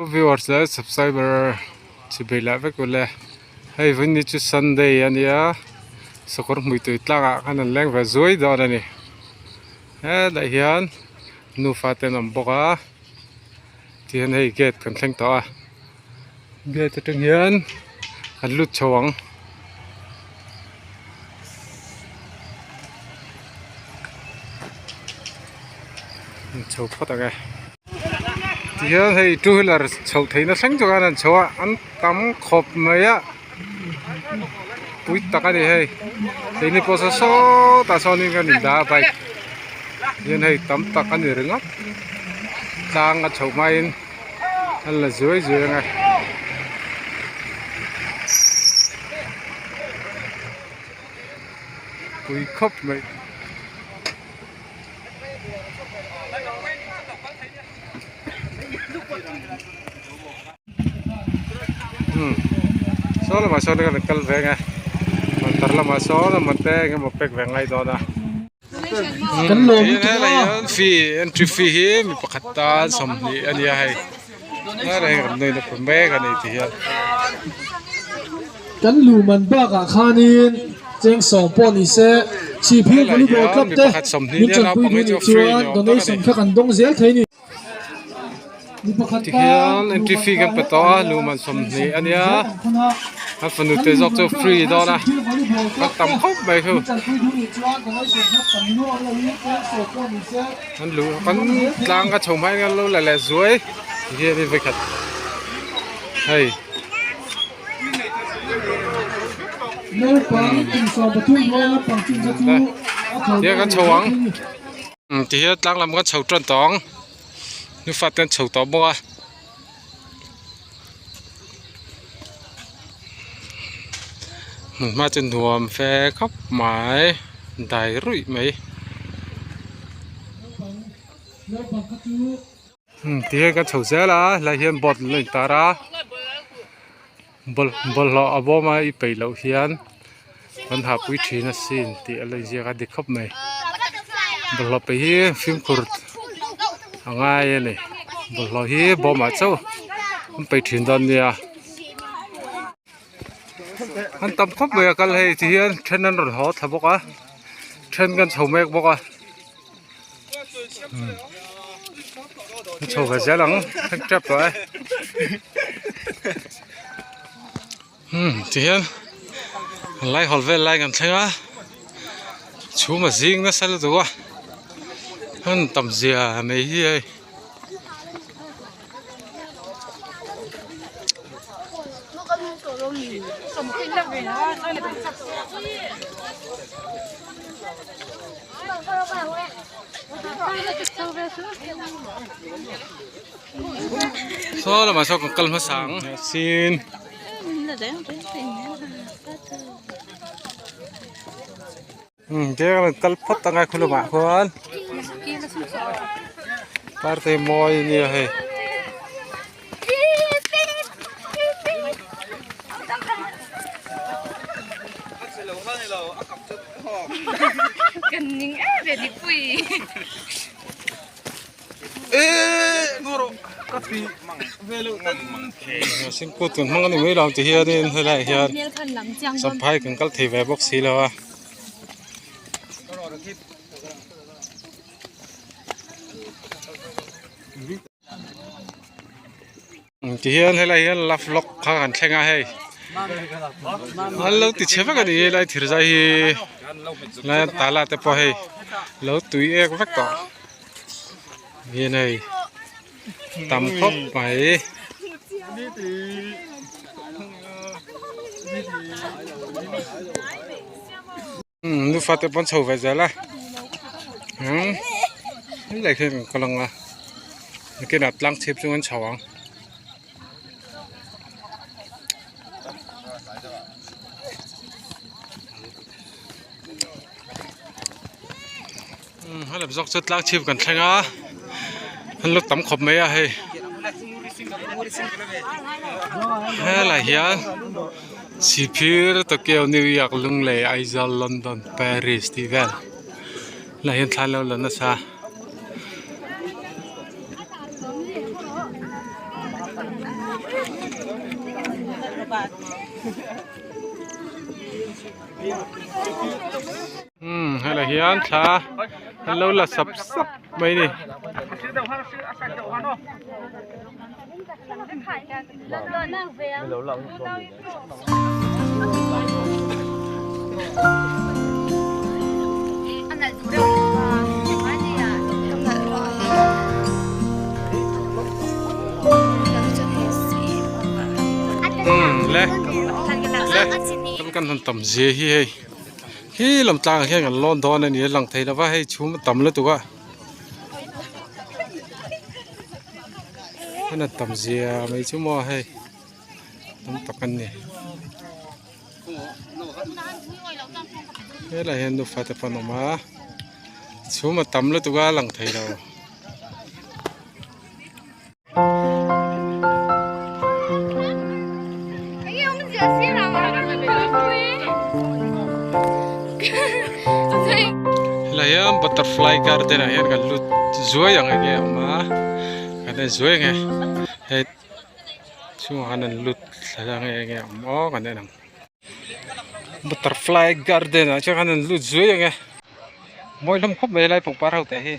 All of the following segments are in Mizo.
Viewers leh subscriber chibei lah vek ule hei vawiin ni chu sunday a nia sakawr hmui tui tlangah khan an leng ve zuai dawn a ni helai hian nufa te an awm bawk a tihian hei gate kan thleng tawh a gate atang hian kan lut chho ang. Chho phawt ang e. Tihian hei two wheeler chhoh theihna thleng chu khan an chho a an tam khawp mai a pui tak a ni hei keini pawh saw sawtah sawnin kan indah a bike hian hei tam tak a ni ringawt tlang a chhoh hmain an la zuai zuai ang e. Pui khawp mai. Saw lamah sawn kan kal veng a motor lamah sawn a mate eng emaw pack ve ngai dawn a helai hian fee entry fee hi mi pakhat tan 20 a nia hei helai hi kan nuin a pe mek a ni tihian. Kan lu man bakah khanin cheng sawm pawh ni se, Chhiphial Volleyball Club te min tanpui duh nih chuan donation kha kan dawng zel thei ni. Mi pakhat tan Tihian entry fee kan pe tawh a, lu man 20 a nia, a fanu te zawk chu free dawn a, kan tam khawp mai khu. Kan lu kan tlang ka chho hmain kan lo la leh zuai tihian in vawikhat hei. Tihian kan chho ang tihian tlang lam kan chho tan tawh ang nufa te an chho tawh bawk a hmunhma chu nuam fe khawp mai dai ruih mai. Tihian kan chho zel a helai hian board an lo intar a bawlhhlawh a bawm a i peih loh hian kan hahpui thin asin tih a lo inziak a dik khawp mai bawlhhlawh peih hi fimkhur a ngai a ni bawlhhlawh hi bawmah chauh an peih thin dawn nia an tam khawp mai a kal hei tihian then an rawn haw thla bawk a then kan chho mek bawk a. Chho ve zel ang thleng tep tawh e tihian lai hawl vel lai kan thleng a chhum a zing nasa lutuk a an tam zia mai hi hei. Saw lamah saw kan kal hmasa ang sin te kan kal phawt anga khu lamah khuan parte mawi ania hei. Singkut kan hmang a ni mai lo ang ti hianin helaiah hian champhai kan kal thei ve bawk si lo a. Tihian helai hian love lock kha kan thleng a hei an lo ti chhe vek a ni helai thir zai hi lai an tala te pawh hei lo tui ek vek tawh hian hei tam khawp mai. Nufa te pawn chho ve zel a helai khian kan kal ang a nakinah tlang chhip chu an chho ang. Helai zawk chu tlang chhip kan thleng a an lo tam khawp mai a hei helai hian Sihphir Tokyo New York Lunglei Aizawl London Paris tih vel lah hian thla an lo la nasa. Umm helai hian thla an lo la sap sap mai a ni. Umm le le kan kan han tam zia hi hei khi lam tlangah hian kan lawn dawn a ni a lang thei lova hei chhum a tam lutuk a. An han tam zia mai chu maw hei tam tak an ni helai hian nufa te pawh an awm a chhum a tam lutuk a lang thei lo. Helai hian butterfly garden ah hian kan lut zuai ang enge a awm a kan en zuai ang e hei chhungah khan an lut thla ang enge a awm aw kan en ang butterfly garden ah chuan an lut zuai ang e mawi hlawm khawp mai helai pangpar ho te hi.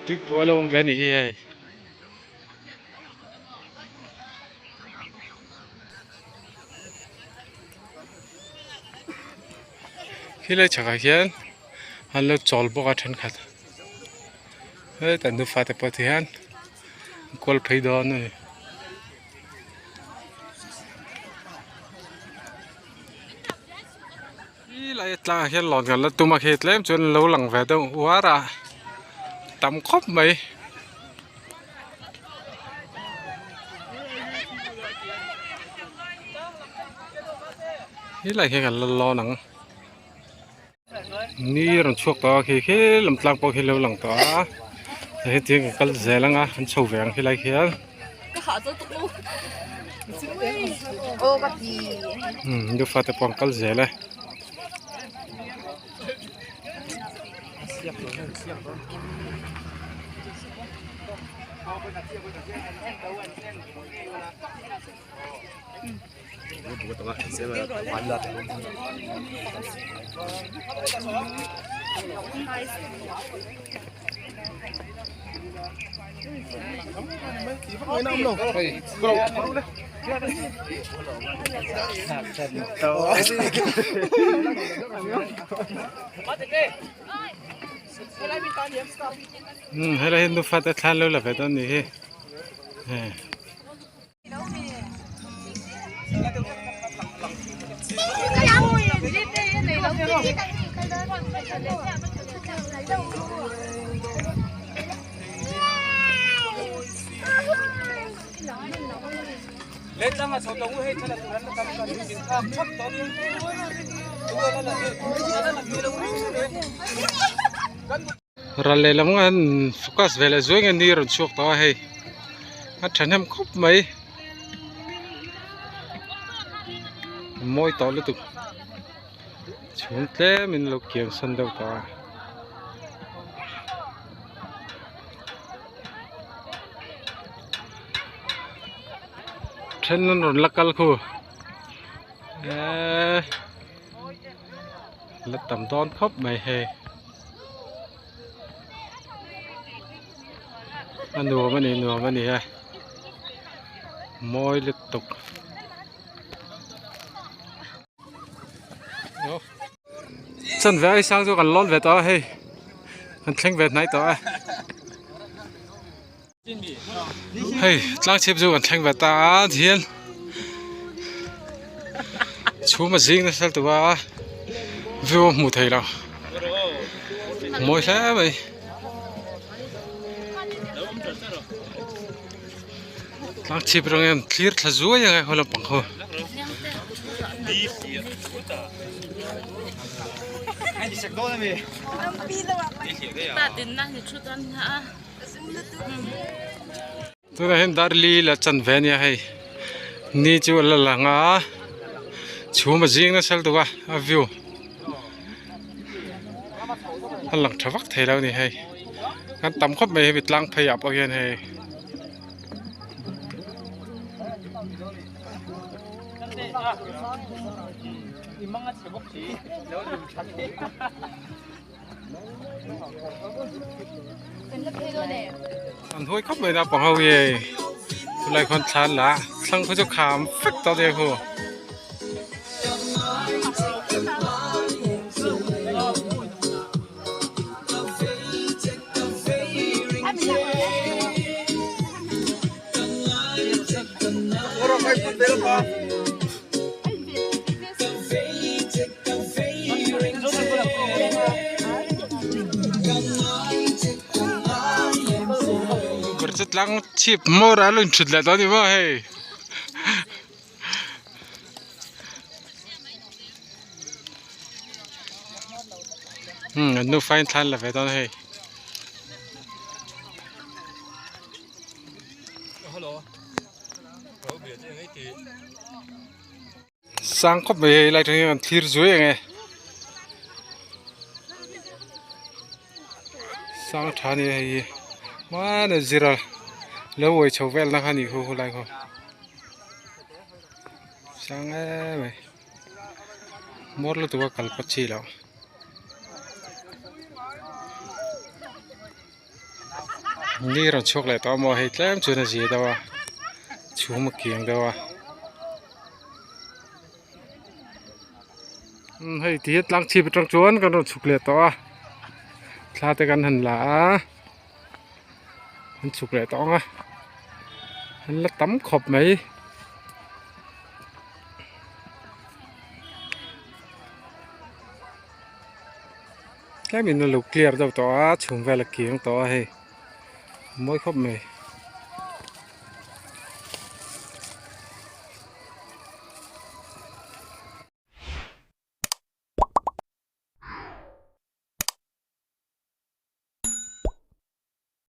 Tuipui a lo awm ve a nih hi hei. Khilai chhakah khian an lo chawl bawk a thenkhat. Hetah nufa te pawh ti hian an kual phei dawn a ni. Helai tlangah hian lawn kan la tum a khi tlem chuan an lo lang ve deuh uar a tam khawp mai. Helai hian kan la lawn ang. Ni rawn chhuak tawh a khi khi lam tlang pawh khi lo lang tawh a hetiang kan kal zel ang a an chho ve ang helai khian umm nufa te pawh an kal zel e. Helai hi nufa te thla an lo la ve dawn a nih hi. Ral lehlam nga an focus ve leh zuai nge ni rawn chhuak tawh a hei a thahnem khawp mai a mawi tawh lutuk chhum tlem in lo kian sawn deuh tawh a. Then an rawn la kal khu eee. La tam dawn khawp mai hei a nuam a ni nuam a ni e mawi lutuk chanve ai sang chu kan lawn ve tawh a hei kan thleng ve hnai tawh e hei tlang chhip chu kan thleng ve ta a hian chhum a zing nasa lutuk a view a hmuh theih loh mawi hle mai. Tlang chhip rawng hian thlir thla zuai ang e haw lampang ho. Tunah hian darli la chan ve ania hei ni chu a la lang a chhum a zing nasa lutuk a a view a lang tha vak thei lo a ni hei kan tam khawp mai hemi tlang phei ah pawh hian hei. An huai khawp mai naupang ho hi hei chulai khawn thla an la a thlang khaw chu kham vek tawh nia khu. Kawr chu tlang chhip hmawr a lo inthut leh tawh a ni maw hei. Umm an nufa in thla an la ve dawn a hei. Sang khawp mai hei lai tang hian kan thlir zuai ang e sang tha a ni hei hi hmana zira lo uai chho vel na kha a nih khu khulai khaw sang em mai hmawr lutuk a kal pawh chi loh. Ni rawn chhuak leh tawh a maw hei tlem chuan a zia deuh a chhum a kiang deuh a umm hei ti hian tlang chhip atang chuan kan rawn chhuk leh tawh a thla te kan han la a an chhuk leh tawh ang a an la tam khawp mai. Tlemin a lo clear deuh tawh a chhum vel a kiang tawh a hei mawi khawp mai.